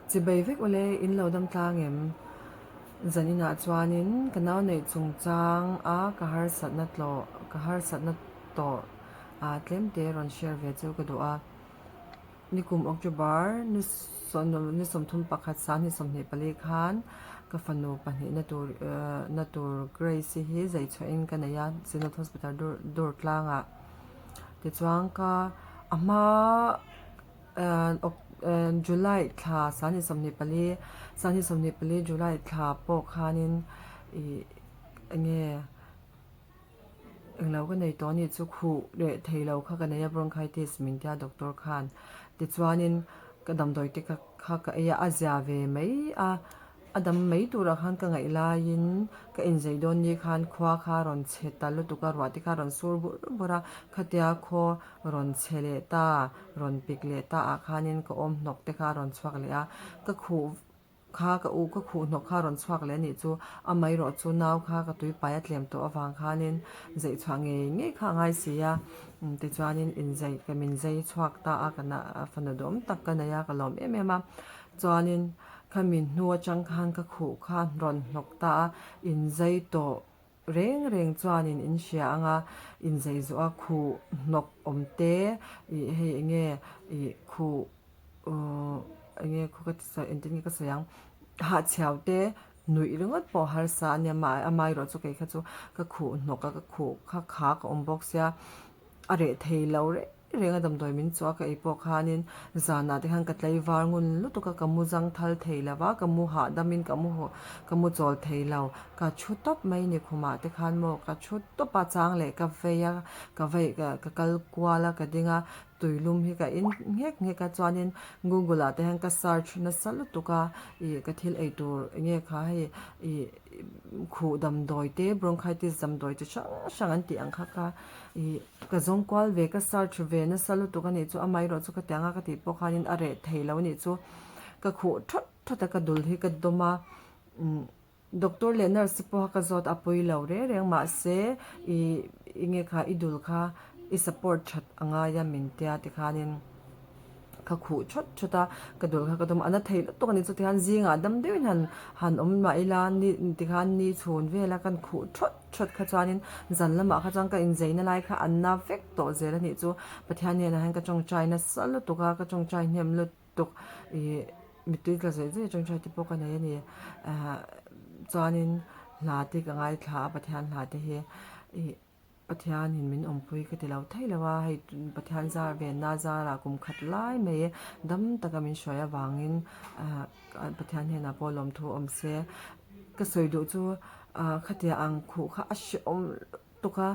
Chibai vek ule, in lo dam tlang em? Zan inah chuanin ka nau neih chungchang a ka harsatna tlawh ka harsatna tawh ah tlemte rawn share ve chu ka duh a. Nikum October ni ni 31 2024 khan ka fanu pahnihna tur na tur Grace-i hi zeichhuahin ka nei a, Synod Hospital dur Durtlangah. Tichuan ka a hma July thla 2024 2024 July thla pawh khanin ih eng nge Englo ka nei tawh a nih chu khuh leh thei lo kha ka nei a bronchitis min tia doctor khan tichuanin ka damdawi te kha ka ei a a zia ve mai a a dam mai turah khan ka ngaih laiin ka inzei dawn ni khan khua kha rawn chhe ta lutuk a ruah te kha rawn sur bur bur a khatia khaw rawn chhe leh ta rawn pik leh ta ah khanin ka awm hnawk te kha a rawn chhuak leh a ka khuh Kha ka u ka khuh hnawk kha rawn chhuak leh a nih chu, amaherawh chu nau kha ka tuipai a tlem tawh avang khanin zeih chhuah ngei ngei kha a ngai si a, tichuanin inzei ka min zei chhuak ta a, ka na fanu duhawm tak ka nei a, ka lawm em em a, chuanin khami hnu atang khan ka khuh kha rawn hnawk ta a, inzei tawh reng reng chuanin in hria ang a, inzei zawh a khuh hnawk awm te ih hei eng nge ih khuh uhh eng nge khaw ka ti sawi engtin nge ka sawi ang hahchhiau te nuih ringawt pawh harsa a nia mah amaherawh chu kei kha chu ka khuh hnawk a ka khuh kha kha ka awm bawk sia a reh thei lo reng reng a damdawi min chhuah ka ei pawh khanin zanah te khan ka tlaivar ngun lutuk a ka mu zang thal thei lo va ka mu hahdam in ka mu ka mu chawl thei lo ka thu tawp mai ni khumah te khan maw ka thu tawp a chang leh ka vei a ka vei ka kal kual a ka ding a tuilum hi ka in nghek nghek a chuanin google ah te hian ka search nasa lutuk a ih ka thil ei tur eng nge kha hei ih khuh damdawi te bronchitis damdawi chi hrang hrang an tih ang kha kha ih ka zawng kual ve ka search ve nasa lutuk a nih chu amaherawh chu ka ti ang a ka tih pawh khanin a reh thei lo a nih chu ka khuh thawt thawt a ka dul hi ka dawm a umm Doctor leh nurse te pawha ka zawt a pawi lo reng reng mahse ih eng nge kha i dul kha i support that a ngai a min tia tikhanin ka khuh thawt thawt a ka dul kha ka dawm a a na thei lutuk a ni chuti khan zingah dam deuhin han han awm mah ila ni tikhan ni chhun vela kan khuh thawt thawt kha chuanin zan lamah kha chuan ka inzeina lai kha an na vek tawh zel a nih chu Pathian hnenah hian ka tawngtai nasa lutuk a ka tawngtai hnem lutuk. tuk ih mittui tla zawih zawih atang tha te pawh ka nei a ni ah chuanin hla te ka ngaithla a Pathian hla te hi ih Pathianin min awmpui ka ti lo thei lo a hei Pathian zar venna zarah kum khat lai mai dam taka min hruai avangin ah Pathian hnenah pawh lawmthu awm se ka sawi duh chu ah khatiang ang khuh kha a hrehawm tuk a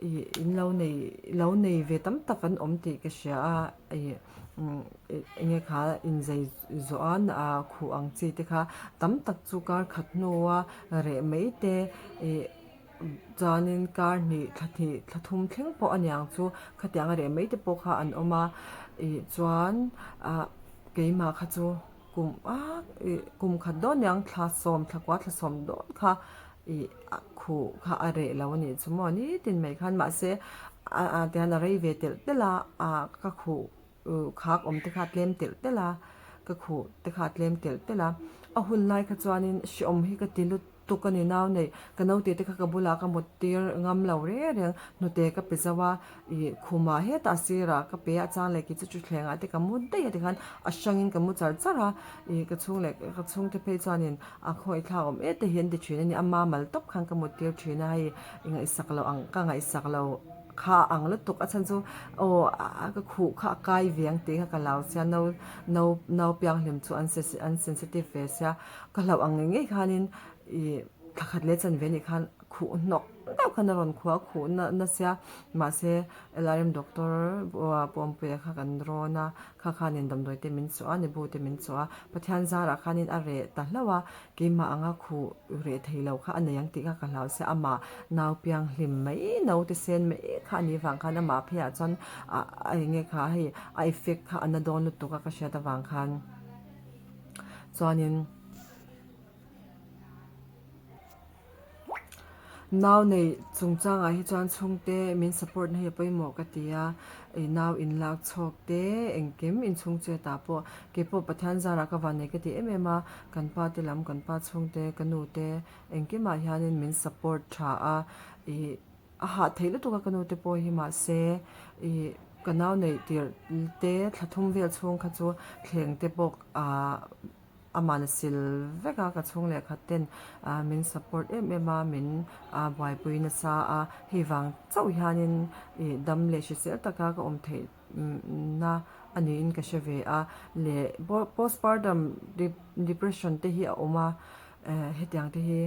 ih in lo nei lo nei ve tam tak an awm tih ka hria a ih eng nge kha inzei zawh a ah khuh ang chi te kha tam tak chu kar khat hnua reh mai te ih chuanin kar hnih thla hnih thla thum thleng pawh a niang chu khatiang a reh mai te pawh kha an awm a ih chuan ah keimah kha chu. Kum a ih kum khat dawn niang thla sawm thla kua thla sawm dawn kha ih khuh kha a reh lo a nih chu maw nitin mai khan mahse a a tihian a rei ve telh telh a ah ka khuh khak awm te kha a tlem telh telh a ka khuh te kha a tlem telh telh a a hun lai kha chuanin hreawm hi ka ti lut tuk a ni nau nei ka naute te kha ka bulah ka mut tir ngam lo reng reng hnute ka pe zo a ih khumah hetah sirah ka pe a chang leh kei chu thutthleng ah te ka mu daih a tikhan a hrangin ka mu char char a ih ka chhung leh ka chhungte phei chuanin a khawi thlak awm em te hi an ti thin a ni ama mal tawp khan ka mut tir thin a hei i ngaihsak loh ang ka ngaihsak lo kha a ang lutuk a chhan chu aw ka khuh kha a kai ve ang tih kha ka lau sia no no nau pianghlim chu an an sensitive ve sia. Ka hlauh ang ngei ngei khanin ih thla khat leh chanve anih khan khuh hnawk deuh khan a rawn khuh a, khuh na nasa mahse LRM doctor Puampuia kha kan rawn a, kha khanin damdawi te min chawh a, nebu te min chawh a, Pathian zarah khanin a reh ta hlauh a, keimah anga khuh reh thei lo kha a nei ang tih kha ka hlau sia, amah nau piang hlim mai naute sen mai kha anih vang khan amah pheiah chuan a eng nge kha hei a effect kha a na dawn lutuk a ka hriat avang khan. Chuanin nau nei chungchangah hi chuan chhungte min support na hi a pawimawh ka ti a. I nau in lak chhawk te engkim inchhung chet ah pawh keipawh Pathian zarah ka van nei ka ti em em a, kan pa te lam kan pa chhungte ka nu te engkimah hianin min support tha a, ih a hah theih lutuk a ka nu te pawh hi mahse ih ka nau neih tirh te thla thum vel chhung kha chu thleng te pawh ah Aman a sil vek a, ka chhung leh khat ten min support em em a, min buaipui nasa a, hei vang chauh hianin ih dam leh hrisel taka ka awm theih na a niin ka hre ve a, leh postpartum depression te hi a awm a, hetiang te hi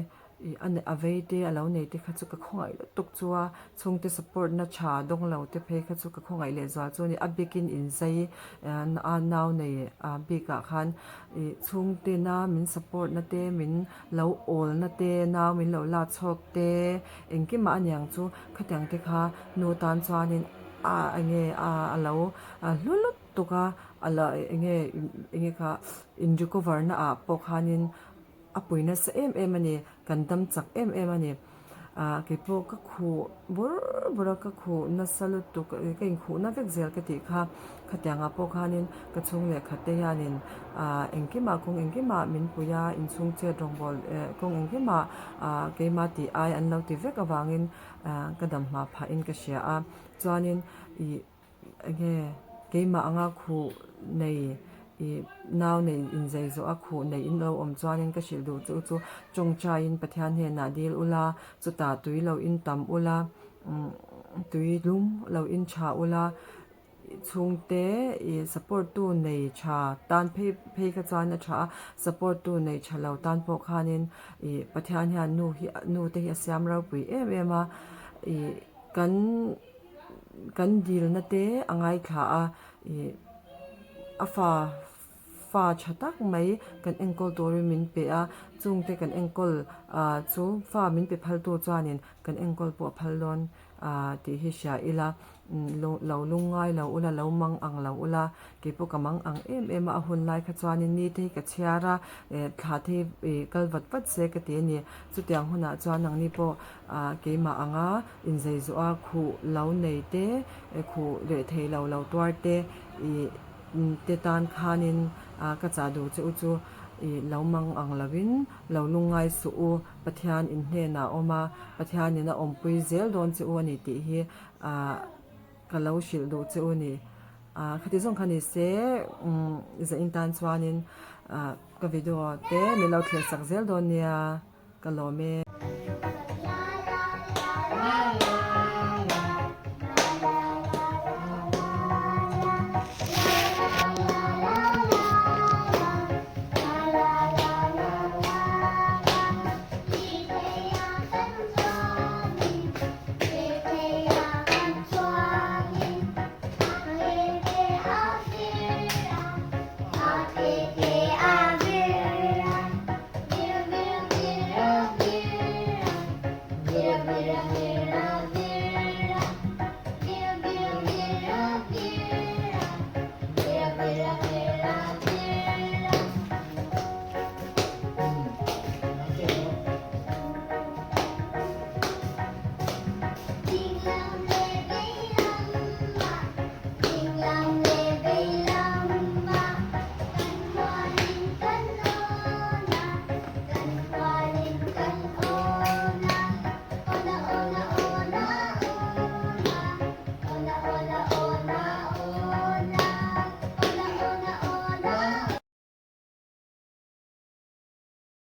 Ih a a vei te a lo nei te kha chu ka khawngaih lutuk chu a, chhungte support na tha dawng lo te phei kha chu ka khawngaih leh zual chu a ni. A bikin inzai a nau nei bikah khan ih chhungte na min support na te min lo awl na te nau min lo lak chhawk te engkimah a niang chu khatiang te kha nu tan chuanin a enge a a lo hlu lutuk a, a la enge enge kha in recover na ah pawh khanin A pui nasa em em a ni, kan dam chak em em a ni. Ahh keipawh ka khuh bur bur a, ka khuh nasa lutuk, ka inkhuh na vek zel ka tih kha. Khatiangah pawh khanin ka chhung leh khat te hianin ahh engkimah kawng engkimah min pui a, inchhung chet rawngbâwl eh kawng engkimah ahh keimah tih ai an lo ti vek avangin ahh ka dam hma phahin ka hria a. Chuanin ih. Enge keimah anga khuh nei ih nau nei inzei zawh a khuh nei in lo awm chuanin ka hrilh duh chu chu tawngtaiin Pathian hnenah dil ula chutah tui lo in tam ula umm tui lum lo in tha ula chhungte ih support tu nei tha tan phei phei kha chuan a tha a support tu nei tha lo tan pawh khanin ih Pathian hian nu hi nu te hi a siam ropui em em a ih kan. Kan dilna te a ngaithla a, ih a fa fa tha tak mai kan enkawl turin min pe a, chungte kan enkawl ah chu fa min pe phal tu chuanin kan enkawl pawh a phal dawn ah tih hi hria ila, lo lungngai lo ula lo mang ang lo ula, keipawh ka mang ang em em a, a hun lai kha chuanin ni te hi ka chhiar a, eh thla te hi ih kal vat vat se ka ti a ni, chutiang hunah chuan nangni pawh ah keimah anga inzei zawh a khuh lo nei te khuh leh thei lo lo tuar te ih te tan khanin ah ka chah duh che u chu ih lo mang ang lovin lo lungngai suh u Pathian in hnenah a awm a Pathianin a awmpui zel dawn che u a ni tih hi ah ka lo hrilh duh che u a ni ah khati zawng kha ni se umm zain tan chuanin ah ka video te min lo thlir sak zel dawn nia. Ka lawm e.